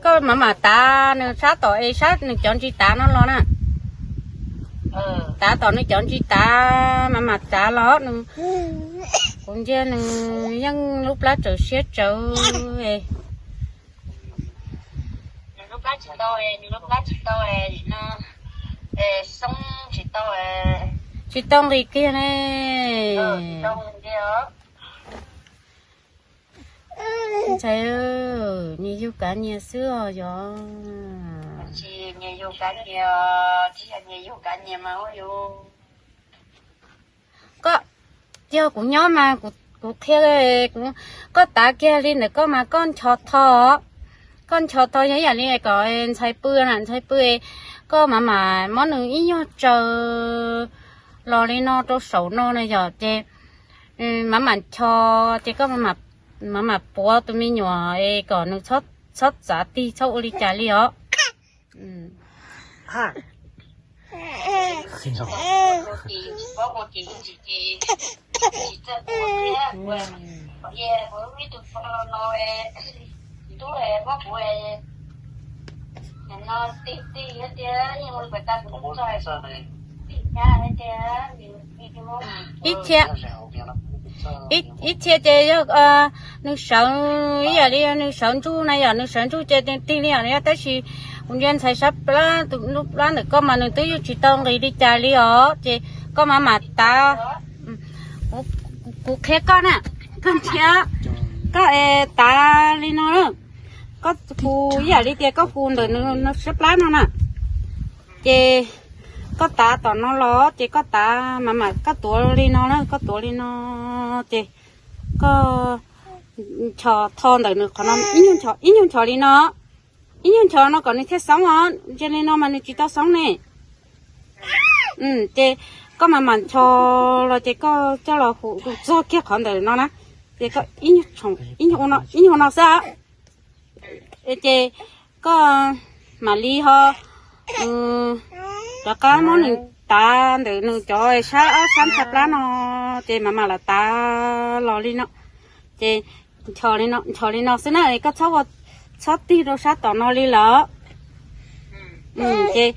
Koj mam mam tav nws sab tom es sab nws cov ntsis tav no los na. Tav tom nws cov ntsis tav, mam mam tav los nws, kuv ntsia nws yeej lub plab tsawv siab tsawv. Tsis tau nqis kiag ne. Ntxhais, nyias yug kav nyias xwb os yog. Koj, yog kuv nyob mas kuv qhia, koj tav kiag li ntawm koj mas koj nchos tho, koj nchos tho yog ib yam li kom ntxhais pw na, ntxhais pw, koj mam mam muab nws ib nyuag tsaws los li no rau saum no na yog ces mam mam nchos ces koj mam mam puav tus me nyuam es kom nws txhob txav tig txhob ua li cas li os. Ib txhia, ib txhia ces yog nws sawv, ib yam li nws sawv ntsuj na yom, nws sawv ntsuj ces tig li os, tab sis kuv ntsia ntxhais sab plab, tus lub plab ntawm koj mas nws twb yeej tsis tau nqis li cas li os, ces koj mam mam tav. Kuv qhia koj na, koj ntsia, koj es tav li no, koj hu ib yam li tias koj hu ntawm nws sab plab no na, ces koj tav tom no los ces koj tav mam mam koj tuav li no na, koj tuav li no ces koj nchos tho ntawm nws qhov no ib nyuag nchos li no, ib nyuag nchos no kom nws thiaj xoob os, ntsia li no mas nws tsis tau xoob ne. Ces koj mam mam nchos los ces koj coj los hu txog kiag qhov ntawm no na, ces koj ib nyuag no xwb. Ces koj mam li ho rov qab muab nws tav ntawm nws cov sab ob sab ntxa plab no, ces mam mam los tav los li no, ces nchos li no xwb na, koj txhob ua, txhob tig rau sab tom no li lawm. Ces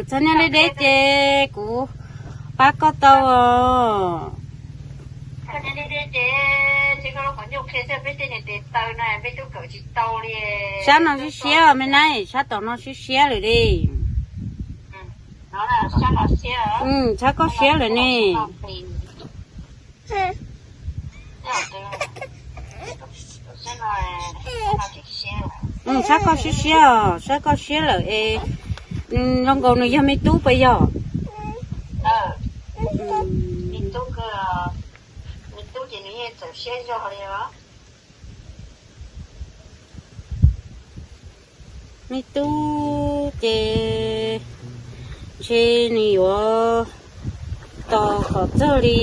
txhob nyob deb deb ces kuv pab koj tau os. Sab no siab siab me na, sab tom no siab siab lawm li. Sab koj siab lawm ne. Sab koj siab siab os, sab koj siab lawm es zoo nkaus nws yog me tub puas yog? Me tub ces ntshe nws yuav tos kom txog li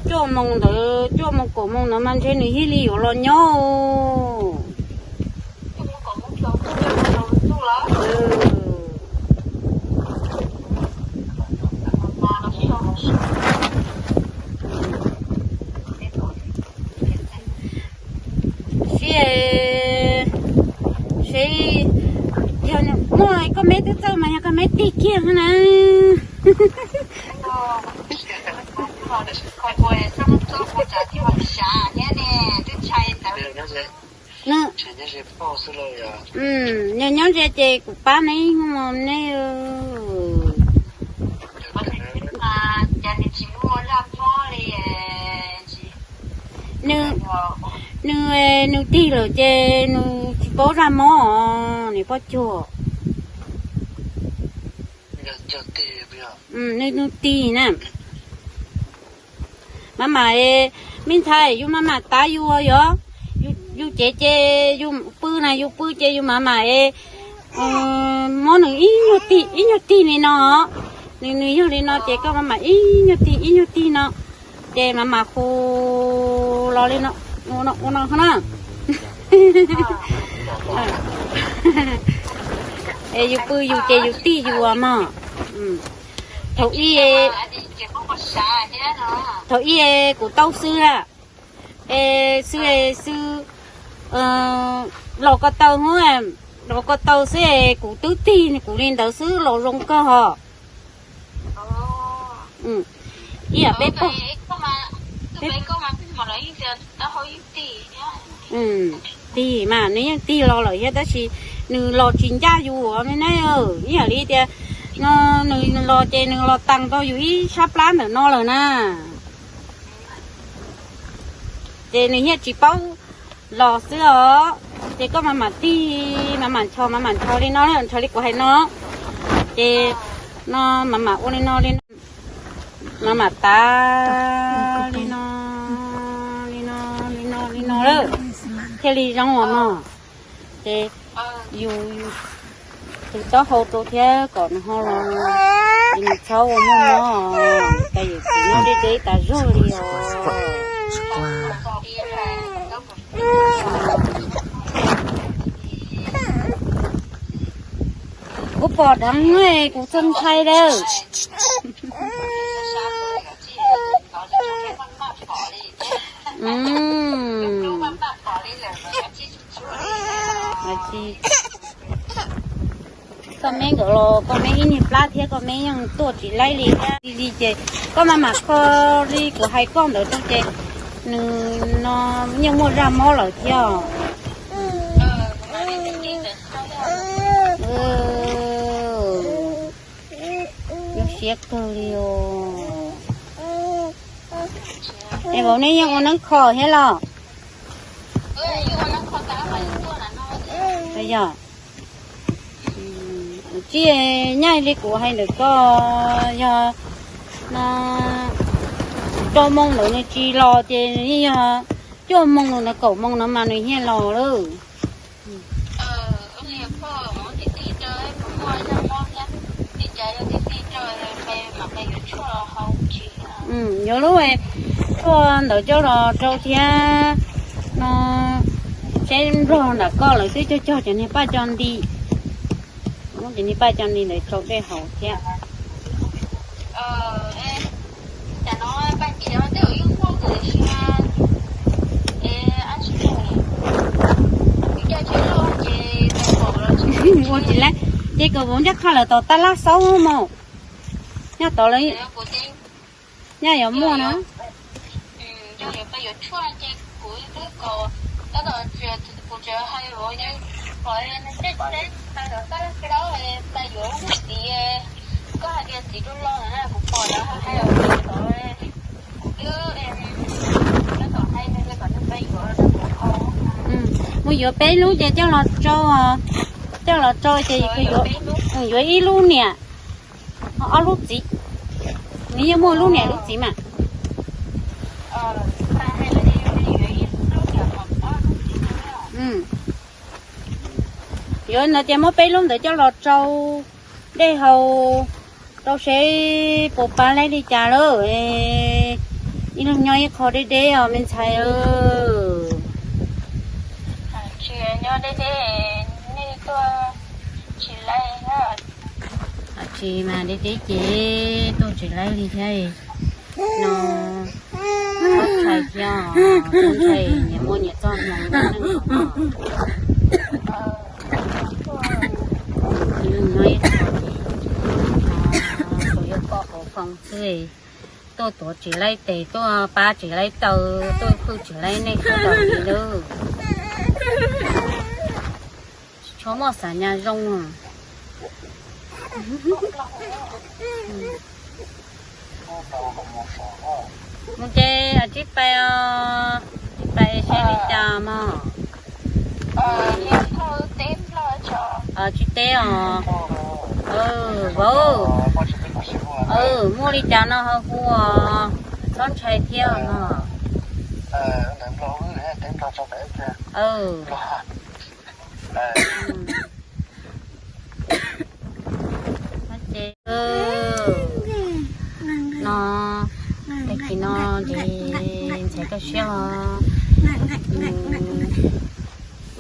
cuaj moos ntawd, cuaj moos kaum moos ntawd mas ntshe nws thiaj li yuav los nyob. Seb, seb, yog muaj koj meb twb txawj mas yog koj meb tig kiag na. Nyob nyob ze ces kuv pab neb mus ne. Nws, nws tig lawm ces nws tsis paub zaj mob os, nws pob cuag. Nws, nws tig na. Mam mam, me ntxhais, yus mam mam tav yus yog, yus cev ces yus pw na, yus pw ces yus mam mam es muab nws ib nyuag tig, ib nyuag tig li no. Nws, nws yog li no ces koj mam mam ib nyuag tig ib nyuag tig no, ces mam mam hu los li no, ua no na. Es yus pw yus ces yus tig yus mog. Thaum ub, thaum ub kuv tau xwb a, es xwb es xwb los ko taw, los ko taw xwb es kuv twb tig kuv li ntawd xwb los zoo kawg hos. Ib yam peb pog tig mas nws yeej tig los lawm thiab tab sis nws los tsis ncaj yus ne. Ib yam li tias no nws los ces nws los taws tau yus ib sab plab ntawm no lawm na. Ces nws yeej tsis paub los xwb os. Ces koj mam mam tig, mam mam nchos, mam mam nchos li no, nchos li kuv hais no. Ces no mam mam ua li no li no, mam mam tav li no, li no, li no, li no lawm thiaj li zoo os mog. Ces yus tus taub hau rau thiab kom nws ho los, ces nws txhob ua muaj mob, cas yus txiv nyob deb deb tas zog li os. Kuv pom dheev kuv txog ntshai lawm. Koj me nkawd los koj me ib niag plab thiab koj me yeej tuaj tsis laib li thiab li ces koj mam mam kho li kuv hais koj ntawd rau ces nws no yeej muaj zaj mob lawm thiab. Zoo siab kawg li os. Es vauv neb yeej ua neeb kho thiab los? Yog, tsis nyaj li kuv hais ntawm koj, yog no rau moo ntawd nws tsis los ces yog cuaj moo los ntawd kaum moo no mas nws thiaj los lawm. Yuav lub tshuaj ntawd coj los rau thiab no, seb nplog nram koj lawv twb cog cog cov niag paj co nti, muab cov niag paj co nti ntawd rau dej haus thiab. Ua tsis laib, ces kom vauv ncej qha lawm tom tab laj xaub mos, nyob tod lawm, nyob yuav muaj no. Mus yuav peb lub ces coj los rau, coj los rau ces yuav ib lub niam, ob lub txiv, nws yeej muaj lub niam lub txiv mas. Yuav no ces muab peb lub ntawd coj los rau dej haus, rau seb puas pab laib li cas lawm. Ib leeg nyob ib qho deb deb os me ntxhais. Tsis mas deb deb ces tuaj tsis laib li thiab no. Txhob ntshai thiab, txhob ntshai, nyias muaj nyias txoj hmoov. Ib leeg nyob ib qho ces tsuas yog koj hauv foo xwb. Tuaj tuav tsis laib tes, tuaj pab tsis laib taw, tuaj hwj tsis laib nej sawv daws li lawm. Tsis tshua muaj xav nyas zoo. Mus ces tsib pais, tsib pais seb li cas mog. Tsis teb os. Vauv, muaj li cas no ho hu os, txhob ntshai thiab os mog. Ces no, tag kis no ces ntxhais kaj siab os,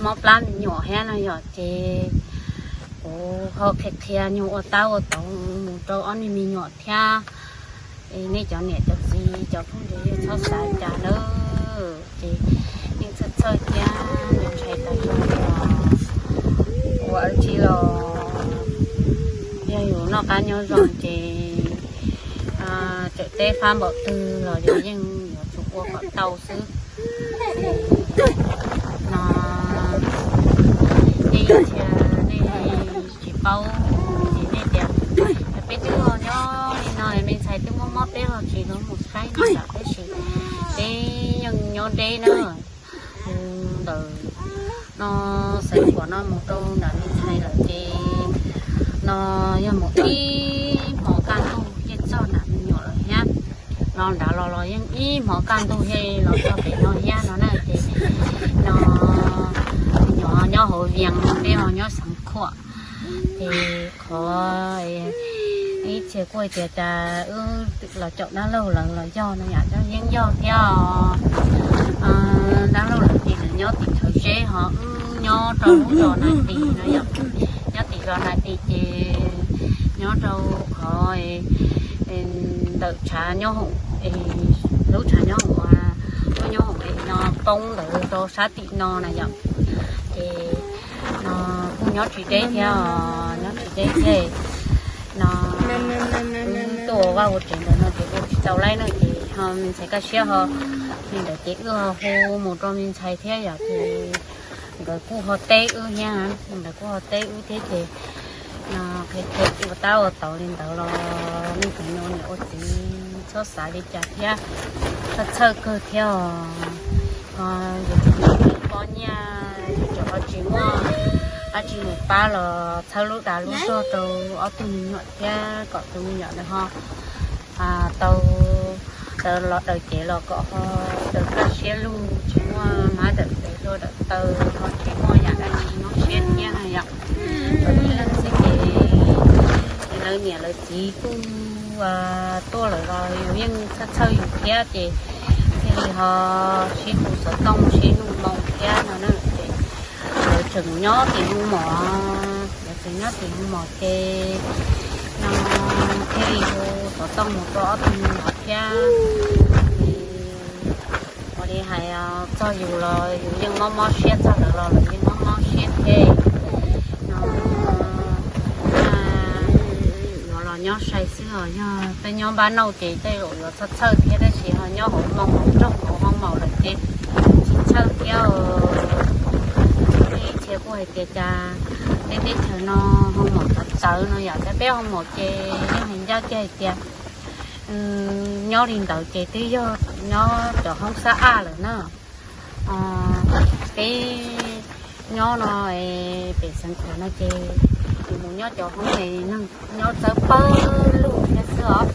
mob plab me nyuam thiab no yom ces kuv Kuv ho qhia qhia nyuag ua tab ua tauv mus rau ob niag me nyuam thiab. Es nej cov niam cov txiv cov phooj ywg yeej txhob xav cas nawb, ces yeej txhawj txhawj thiab ntshai tas zog li os. Ua dab tsi los yog yus noj qab nyob zoo ces tseem teb fab npaum twg los yus yeej yuav tsum ua kom tau xwb. No, nej ib txhia nej tsis paub ces nej tias, peb twb ho nyob li no, me ntxhais twb mob mob peb ho tsis los mus saib no lawm, tab sis peb yeej nyob deb na. Ntawm no xeev Khuam no mus rau nram me ntxhais lawm ces no yog mus ib hmos kaj ntug thiaj txog nram me nyuam lawm thiab. No nrad los los yeej ib hmos kaj ntug thiaj los txog pem no thiab no na ces no me nyuam nyob hauv Vias, peb ho nyob xeev Khuam. Ces qhov ib txhia kuj hais tias cas wb los caum dab laug lawv los yog no yom, yeej yog thiab os. Dab laug lawv ces nws nyob tim Thawv Zeb ho wb nyob rau lub zos Nas Tis no yom. Nyob tim zos Nas Tis ces nyob rau qhov ntawm tshav nyob hoom, lub tshav nyob hoom, lub nyob hoom no poob ntawd rau sab tim no na yom. Ces no kuj nyob tsis deb thiab os, nyob tsis deb thiab. No wb tuaj ua vaj ua tsev ntawm no ces ua tsis tau laib na ces ho me ntxhais kaj siab ho li ntawd ces wb ho hu mus rau me ntxhais thiab yom, ces nkawd kuj ho teb wb thiab, nkawd kuj ho teb wb thiab ces no qhia qhia ua tab ua tauv li ntawd los nej cov niam ua txiv txhob xav li cas thiab, txhawj txhawj kawg thiab os. Yus tseem pob nyiaj, yus tseem ho tsis muaj dab tsi mus pab los txhawb lub dag lub zog rau ob tug me nyuam thiab kom tus me nyuam ntawd ho tau los daws cev los kom ho daws kaj siab lug, tsis muaj mab dawm tes hlua dawm taw, ho tsis muaj yam dab tsi nyuaj siab thiab na yom. Lawv ib leeg xwb ces lawv niam lawv txiv kuj tuaj lawm los yus yeej txhawj txhawj yus thiab ces thiaj li ho sib hu xov tooj sib nug moo thiab no na ces lawv tseem nyob tim Hoo Mom, lawv tseem nyob tim Hoo Mom ces no thiaj li hu xov tooj mus rau ob tug me nyuam thiab. Ua li hais txog yus los yus yeej mob mob siab, txog lawv los lawv yeej mob mob siab thiab no. Yuav los nyob sai xwb os, yog peb nyob npab nauj ces tej zaum yuav txhawj txhawj thiab, tab sis ho nyob hauv Hoo Mom, hauv nroog hauv Hoo Mom lawm ces tsis txhawj thiab os. Ib txhia kuj hais tias cas tej teb chaws no Hoo Mom txawv txawv no yom, cas peb Hoo Mom ces yeej hais ncaj kiag hais tias nyob li ntawd ces twb yog nyob cov hoob sab aj lawm na. Peb nyob no pem Xeev Khuam no ces yus mus nyob cov hoob es neeg nyob txawv pawg lug thiab xwb os.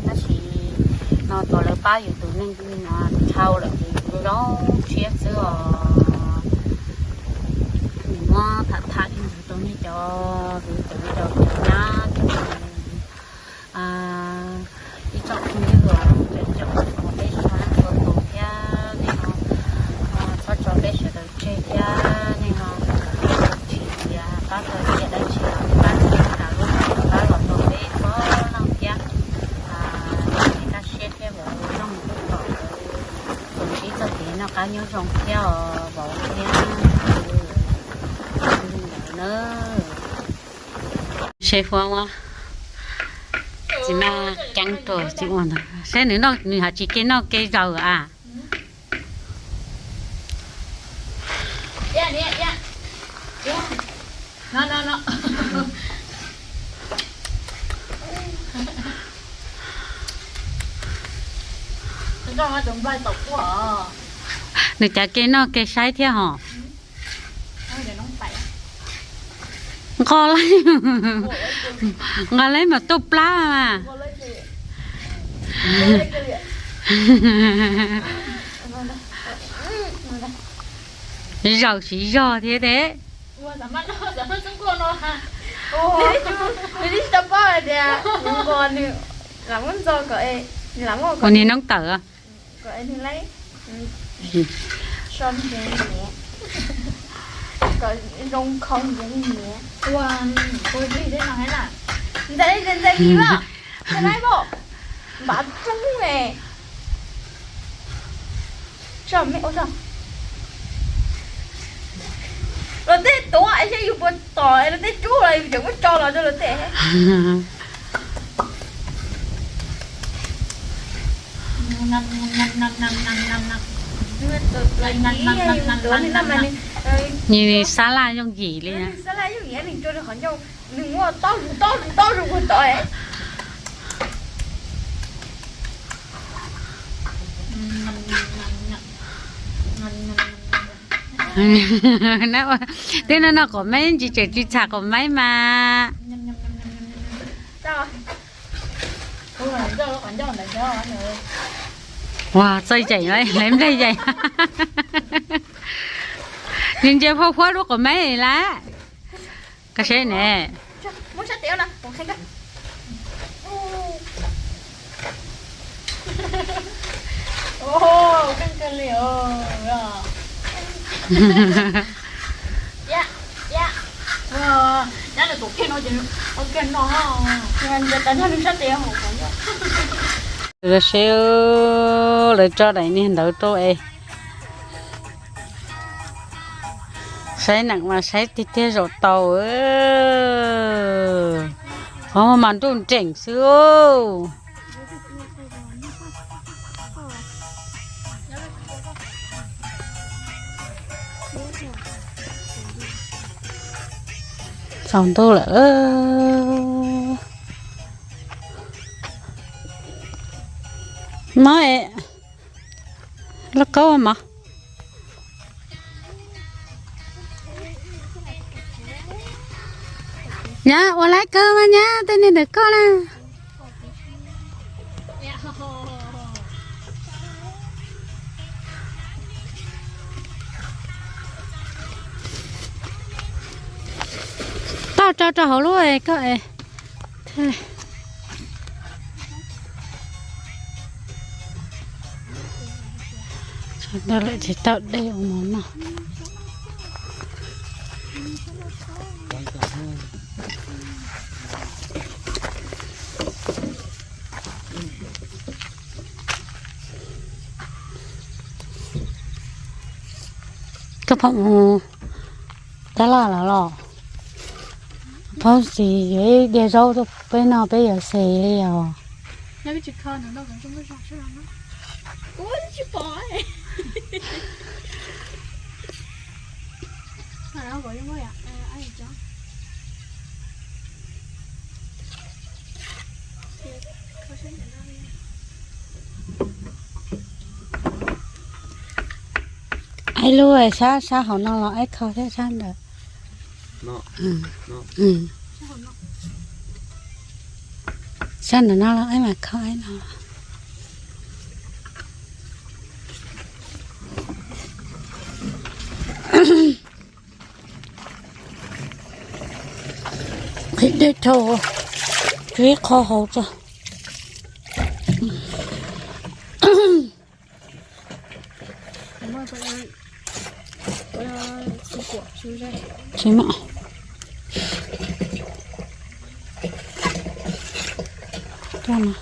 Tab sis no thaum lawv pab yus tus neeg dhau lawm ces yus zoo siab xwb os. Nws muab tham tham ib ntsis rau nej cov viv ncaus cov nyab cov ib tsoom phooj ywg uas cov caum peb sab ua tus thiab nej ho txhob tso peb sawv daws tseg thiab nej ho tsis tias pab tau tiam dab tsi los pab tau tas lub pab los rau peb txhua leej thiab. Kaj siab thiab vauv zoo kom tau ntsib txoj kev noj qab nyob zoo thiab os vauv thiab na. Seb Huab, txiv maj ceeb rau txiv ua ntag, seb nws noj nws hais tsis ke noj ke zaws a. Nws cav ke noj ke saib thiab hos. Nqos, nqos lawm mas tuaj plab mas. Zaws siv zog thiab tes. Ua niag noob tawm. Kom zoo khau nyiav nyiav. Ua, ua li tej no hais na. Ntxais li ntxais li mas. Ntxais li mas. Npav poob ne. Tso me ua tso. Luag tej tuav es yog yus puas tom luag tej rub los yus tseem muab tso los rau luag tej. Nws xab laj yooj yim li na. Xab laj yooj yim, nws rua qhov ncauj, nws muab tob zus tob zus tob zus puag tod. Twb no no quav maib ntsis tseem tsis txham quav maib mas. Ua txawj yeem, lawv nplej yeem. Ntsia ntsia phauj huab lub quav maib lawm. Koj saib ne. Seb lawv tso daim niag ntawd rau es. Saib neem mas saib tiag tiag zaum tau. Qhov mas nruj nreem xwb. Tsaus ntuj lawm. No es, lauj kaub mov. Nyab, ua laiv kawg mas nyab, tej niag ntawm koj na. Tau tso rau hauv lub es koj es. Tau lawm ces tau de ua mov noj. Koj pom mus tab laj lawm los? Phauj xis yuav ib diav zaub rau peb noj, peb yuav xes li os. Aib lub sab, sab hauv no los aib kho thiab sab ntawd. Sab ntawm no los aib mam kho aib no. Qhib dej rau, tsub ib qho hauv tso. Tsis muaj. Coj no.